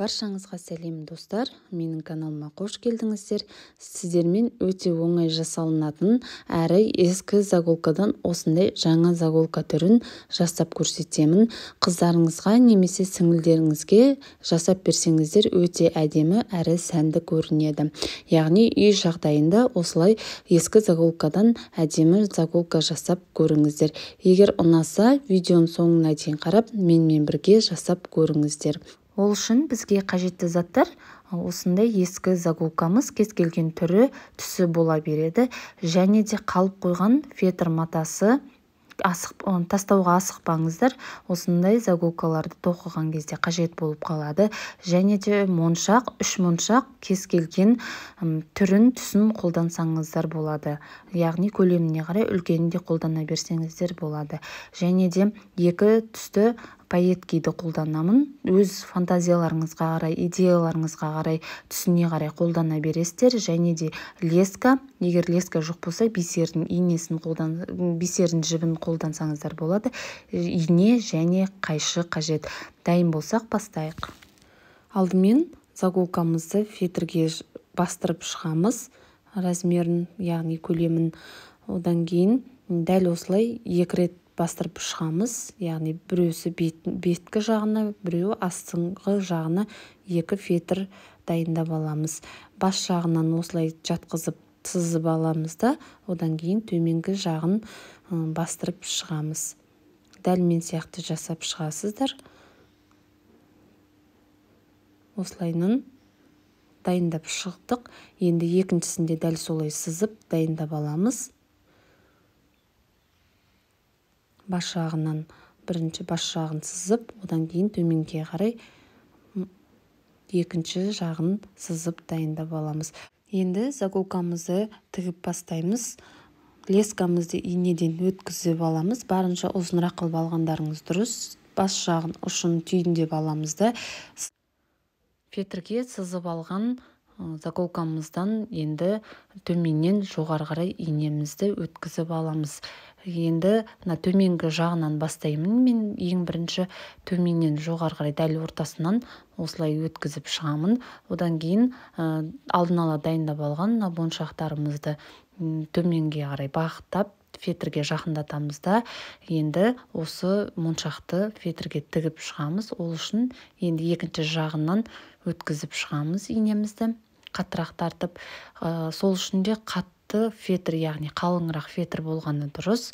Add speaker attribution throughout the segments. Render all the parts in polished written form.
Speaker 1: Баршаңызға сәлем, достар! Менің каналыма қош келдіңіздер. Сіздермен өте оңай жасалынатын әрі ескі заголкадан осындай жаңа заголка түрін жасап көрсетемін. Қыздарыңызға немесе сіңілдеріңізге жасап берсеңіздер, өте әдемі әрі сәнді көрінеді. Яғни үй жағдайында осылай ескі заголкадан әдемі заголка жасап көріңіздер. Егер ұнаса, видеоның соңына дейін қарап, менімен бірге жасап көріңіздер. Ол үшін бізге қажетті заттар: осындай ескі заголкамыз, кез келген түрі, түсі бола береді, және де қалып қойған фетр матасы. Тастауға асықпаңыздар, осындай заголкаларды тоқыған кезде қажет болып қалады. Және де моншақ, үш моншақ, кез келген түрін, түсін қолдансаңыздар болады, яғни көлеміне қарай үлкенін де қолдана берсеңіздер болады. Және де екі түсті пайеткиді қолданамын. Өз фантазияларыңызға қарай, идеяларыңызға қарай, түсіне қарай қолдана бересіздер. Және де леска, егер леска жоқ болса, бисердің инесін қолдан, бисердің жібін қолдансаңыздар болады. Ине және қайшы қажет. Дайын болсақ, бастайық. Алдымен заголкамызды фетрге бастырып шығамыз, размерін, яғни көлемін. Одан кейін дәл осылай екі рет бастырып шығамыз, яғни біреусі беткі жағына, біреуі астыңғы жағына, екі фетр дайындап аламыз. Бас жағынан осылай жатқызып, сызып аламыз да, одан кейін төменгі жағын бастырып шығамыз. Дәл мен сияқты жасап шығасыздар. Осылайынан дайындап шықтық. Енді екіншісінде дәл солай сызып дайындап аламыз. Бас жағынан бірінші бас жағын сызып, одан кейін төменге қарай екінші жағын сызып дайындап аламыз. Енді заголкамызды тігіп бастаймыз. Лескамызды инеден өткізіп аламыз. Барынша ұзынырақ қылып алғандарыңыз дұрыс. Бас жағын, ұшын түйіндеп аламыз да, фетрге сызып алған заколкамыздан енді төменнен жоғары қарай инемізді өткізіп аламыз. Енді мына төменгі жағынан бастаймын мен. Ең бірінші төменнен жоғары қарай, дәл ортасынан осылай өткізіп шығамын. Одан кейін алдын ала дайындап алған мына моншақтарымызды төменге қарай бағыттап, фетрге жақындатамыз да, енді осы моншақты фетрге тігіп шығамыз. Ол үшін енді екінші жағынан өткізіп шығамыз инемізді қаттырақ тартып. Сол үшін де қатты фетр, яғни қалыңырақ фетр болғаны дұрыс,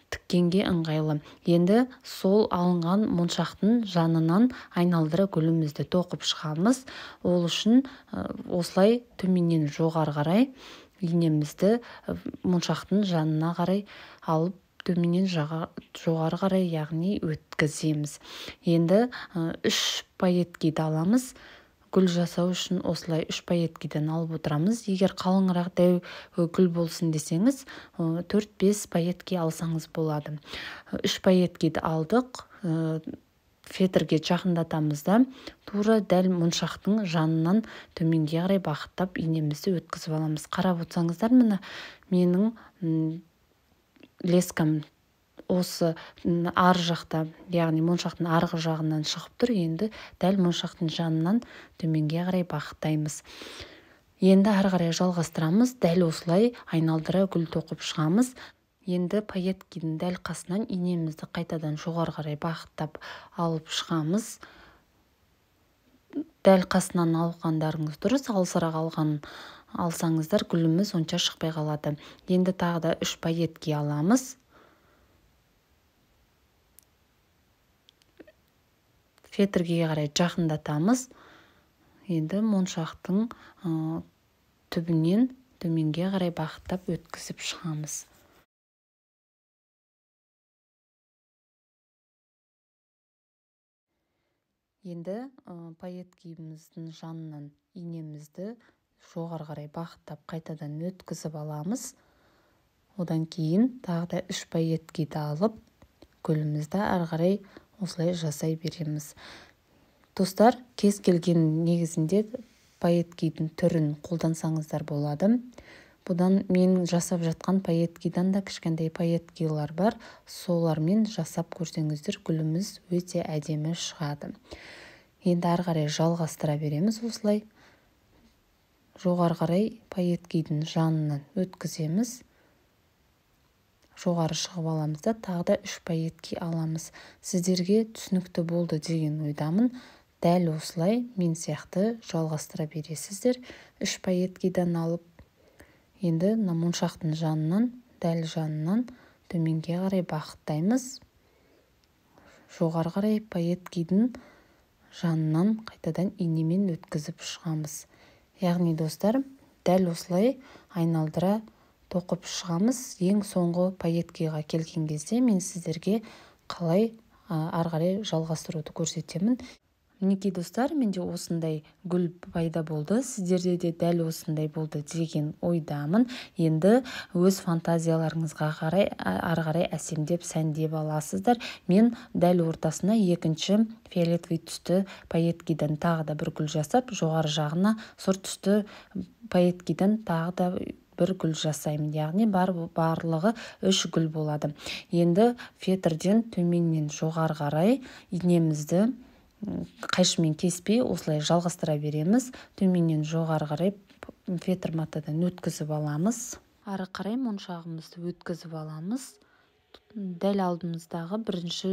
Speaker 1: тіккенге ыңғайлы. Енді сол алынған моншақтың жанынан айналдыра гүлімізді тоқып шығамыз. Ол үшін осылай төменнен жоғары қарай инемізді моншақтың жанына қарай алып, төменнен жоғары қарай, яғни өткіземіз. Енді үш пайеткиді аламыз. Гүл жасау үшін осылай үш пайеткиден алып отырамыз. Егер қалыңырақ, дәу гүл болсын десеңіз, 4-5 пайетки алсаңыз болады. Үш пайеткиді алдық, фетрге жақындатамыз да, тура дәл моншақтың жанынан төменге қарай бағыттап инемізді өткізіп аламыз. Қарап отырсаңыздар, міне, менің лескам осы ар жақта, яғни моншақтың арғы жағынан шығып тұр. Енді дәл моншақтың жанынан төменге қарай бағыттаймыз. Енді ары қарай жалғастырамыз. Дәл осылай айналдыра гүл тоқып шығамыз. Енді пайеткидің дәл қасынан инемізді қайтадан жоғары қарай бағыттап алып шығамыз. Дәл қасынан алғандарыңыз дұрыс, алысырақ алсаңыздар, гүліміз онша шықпай қалады. Енді тағы да үш пайетки аламыз. Фетрге қарай жақындатамыз. Енді моншақтың түбінен төменге қарай бағыттап өткізіп шығамыз. Енді пайеткиміздің жанынан инемізді жоғары қарай бағыттап, қайтадан өткізіп аламыз. Одан кейін тағы да үш пайеткиді алып, гүлімізді ары қарай осылай жасай береміз. Достар, кез келген негізінде пайеткидің түрін қолдансаңыздар болады. Бұдан, мен жасап жатқан пайеткидан да кішкентай пайеткилар бар. Солармен жасап көрсеңіздер, гүліміз өте әдемі шығады. Енді ары қарай жалғастыра береміз осылай. Жоғары қарай пайеткидің жанынан өткіземіз. Жоғары шығып аламыз да тағы да 3 пайетки аламыз. Сіздерге түсінікті болды деген ойдамын. Дәл осылай мен сияқты жалғастыра бересіздер. 3 пайеткидан алып, енді мына моншақтың жанынан, дәл жанынан төменге қарай бағыттаймыз. Жоғары қарай пайеткидің жанынан қайтадан инемен өткізіп шығамыз. Яғни достар, дәл осылай айналдыра тоқып шығамыз. Ең соңғы пайеткиға келген кезде мен сіздерге қалай ары қарай жалғастыруды көрсетемін. Мінекей достар, менде осындай гүл пайда болды. Сіздерде де дәл осындай болды деген ойдамын. Енді өз фантазияларыңызға қарай ары қарай әсемдеп сәндеп аласыздар. Мен дәл ортасына екінші фиолетовый түсті пайеткидан тағы да бір гүл жасап, жоғары жағына сұр түсті пайеткидан тағы да бір гүл жасаймын. Яғни барлығы 3 гүл болады. Енді фетрден төменнен жоғары қарай инемізді қайшымен кеспей осылай жалғастыра береміз. Төменнен жоғары қарай фетр матадан өткізіп аламыз. Ары қарай моншағымызды өткізіп аламыз. Дәл алдымыздағы бірінші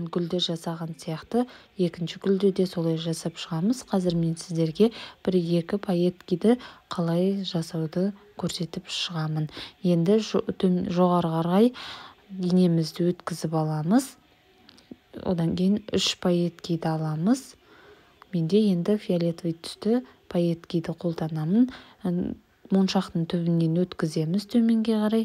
Speaker 1: гүлді жасаған сияқты екінші гүлді де солай жасап шығамыз. Қазір мен сіздерге бір-екі пайеткиді қалай жасауды көрсетіп шығамын. Енді жоғары қарай инемізді өткізіп аламыз. Одан кейін 3 пайеткиді аламыз. Менде енді фиолетовый түсті пайеткиді қолданамын. Моншақтың түбінен өткіземіз төменге қарай.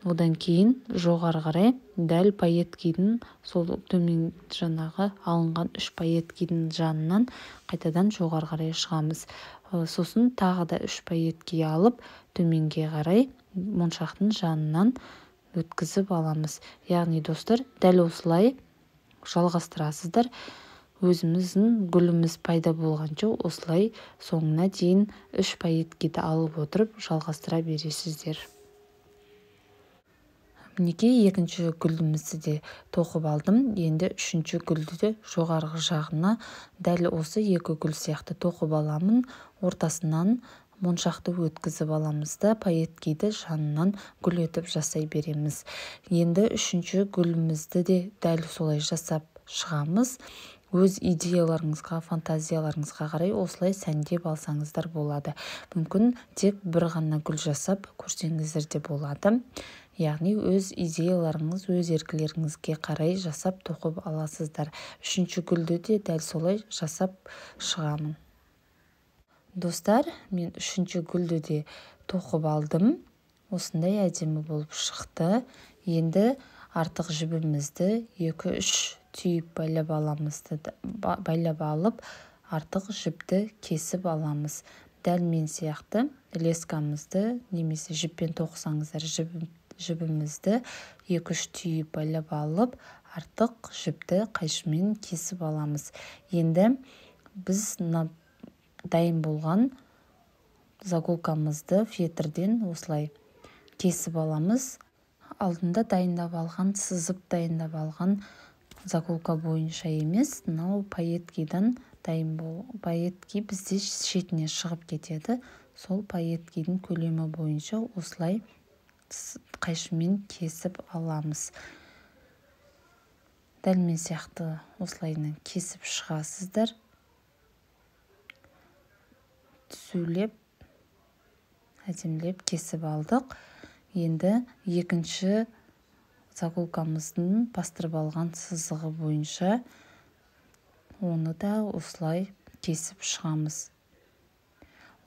Speaker 1: Одан кейін жоғары қарай дәл пайеткидің сол төмен жаңағы алынған 3 пайеткидің жанынан қайтадан жоғары қарай шығамыз. Сосын тағы да 3 пайетки алып төменге қарай моншақтың жанынан өткізіп аламыз. Яғни достар, дәл осылай жалғастырасыздар. Өзіміздің гүліміз пайда болғанша осылай соңына дейін 3 пайеткиді алып отырып жалғастыра бересіздер. Мінекей екінші гүлімізді де тоқып алдым. Енді үшінші гүлді де жоғарғы жағына дәл осы екі гүл сияқты тоқып аламын. Ортасынан моншақты өткізіп аламыз да пайеткиді жанынан гүл етіп жасай береміз. Енді үшінші гүлімізді де дәл солай жасап шығамыз. Өз идеяларыңызға, фантазияларыңызға қарай осылай сәндеп алсаңыздар болады. Мүмкін тек бір ғана гүл жасап көрсеңіздер де болады. Яғни өз идеяларыңыз, өз еркілеріңізге қарай жасап тоқып аласыздар. Үшінші гүлді де дәл солай жасап шығамын. Достар, мен үшінші гүлді де тоқып алдым. Осындай әдемі болып шықты. Енді артық жібімізді 2-3 түйіп байлап аламыз, байлап алып, артық жіпті кесіп аламыз. Дәл мен сияқты лескамызды немесе жіппен тоқысаңыздар жібімізді 2-3 түйіп байлап алып, артық жіпті қайшымен кесіп аламыз. Енді біз дайын болған заколкамызды фетрден осылай кесіп аламыз. Алдында дайындап алған, сызып дайындап алған заколка бойынша емес, мынау пайеткидан дайын пайетки бізде шетіне шығып кетеді. Сол пайеткидің көлемі бойынша осылай қайшымен кесіп аламыз. Дәл мен сияқты осылайынан кесіп шығасыздар. Түзулеп, әдемілеп кесіп алдық. Енді екінші заколкамыздың бастырып алған сызығы бойынша оны да осылай кесіп шығамыз.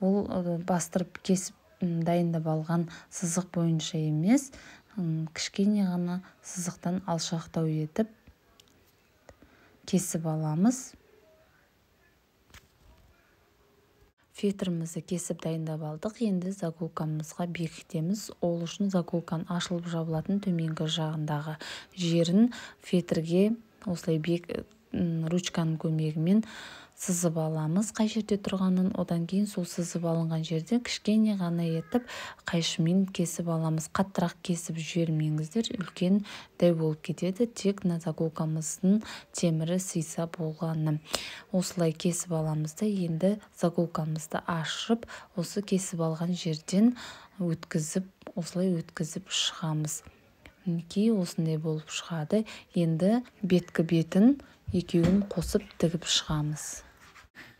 Speaker 1: Ол бастырып кесіп дайындап алған сызық бойынша емес, кішкене ғана сызықтан алшақтау етіп кесіп аламыз. Фетрімізді кесіп дайындап алдық. Енді заколкамызға бекітеміз. Ол үшін заколканың ашылып жабылатын төменгі жағындағы жерін фетрге осылай Ручканың көмегімен сызып аламыз қай жерде тұрғанын. Одан кейін сол сызып алынған жерден кішкене ғана етіп қайшымен кесіп аламыз. Қаттырақ кесіп жібермеңіздер, үлкен дәу болып кетеді. Тек мына заколкамыздың темірі сыйса болғаны. Осылай кесіп аламыз да, енді заколкамызды ашып, осы кесіп алған жерден өткізіп, осылай өткізіп шығамыз. Мінекей, осындай болып шығады. Енді беткі бетін екеуін қосып тігіп шығамыз.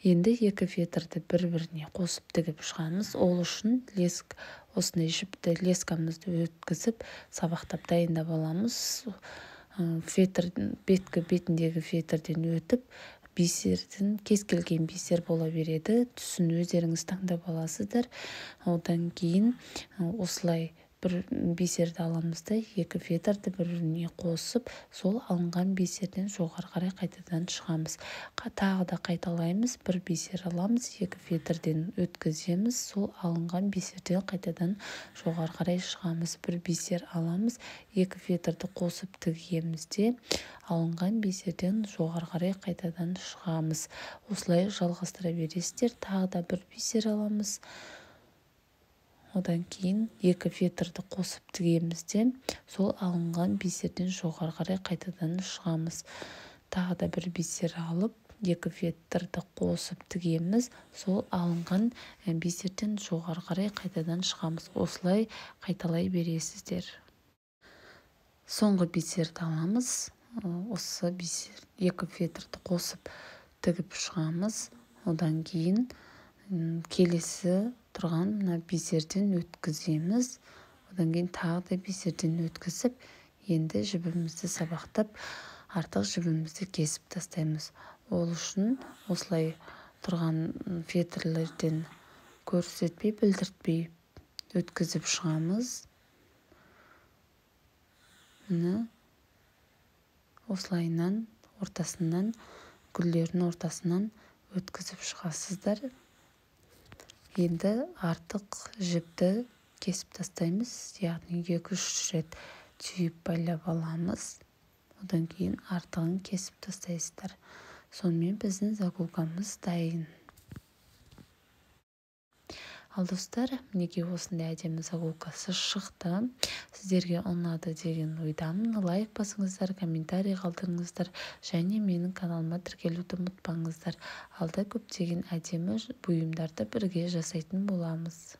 Speaker 1: Енді екі фетрді бір-біріне қосып тігіп шығамыз. Ол үшін осындай жіпті лескамызды өткізіп, сабақтап дайындап аламыз. Фетр, беткі бетіндегі фетрден өтіп, бисерден, кез келген бисер бола береді. Түсін өздеріңіз таңдап аласыздар. Одан кейін осылай бір бисерді аламыз да, екі фетрді бір-біріне қосып, сол алынған бисерден жоғары қарай қайтадан шығамыз. Тағы да қайталаймыз. Бір бисер аламыз, екі фетрден өткіземіз, сол алынған бисерден қайтадан жоғары қарай шығамыз. Бір бисер аламыз, екі фетрді қосып тігеміз де, алынған бисерден жоғары қарай қайтадан шығамыз. Осылай жалғастыра бересіздер. Тағы да бір бисер аламыз. Одан кейін екі фетрді қосып тігеміз де, сол алынған бисерден жоғары қарай қайтадан шығамыз. Тағы да бір бисер алып, екі фетрді қосып тігеміз, сол алынған бисерден жоғары қарай қайтадан шығамыз. Осылай қайталай бересіздер. Соңғы бисерді аламыз. Осы бисер екі фетрді қосып тігіп шығамыз. Одан кейін келесі тұрған мына бисерден өткіземіз. Одан кейін тағы да бисерден өткізіп, енді жібімізді сабақтап, артық жібімізді кесіп тастаймыз. Ол үшін осылай тұрған фетрлерден көрсетпей, білдіртпей өткізіп шығамыз. Міне, осылайынан ортасынан, гүлдердің ортасынан өткізіп шығасыздар. Енді артық жіпті кесіп тастаймыз, яғни 2-3 рет түйіп байлап аламыз. Одан кейін артығын кесіп тастайсыздар. Сонымен біздің заколкамыз дайын. Ал достар, мінекей осындай әдемі заколкасы шықты. Сіздерге ұнады деген ойдамын. Лайк басыңыздар, комментарий қалдырыңыздар және менің каналыма тіркелуді ұмытпаңыздар. Алда көптеген әдемі бұйымдарды бірге жасайтын боламыз.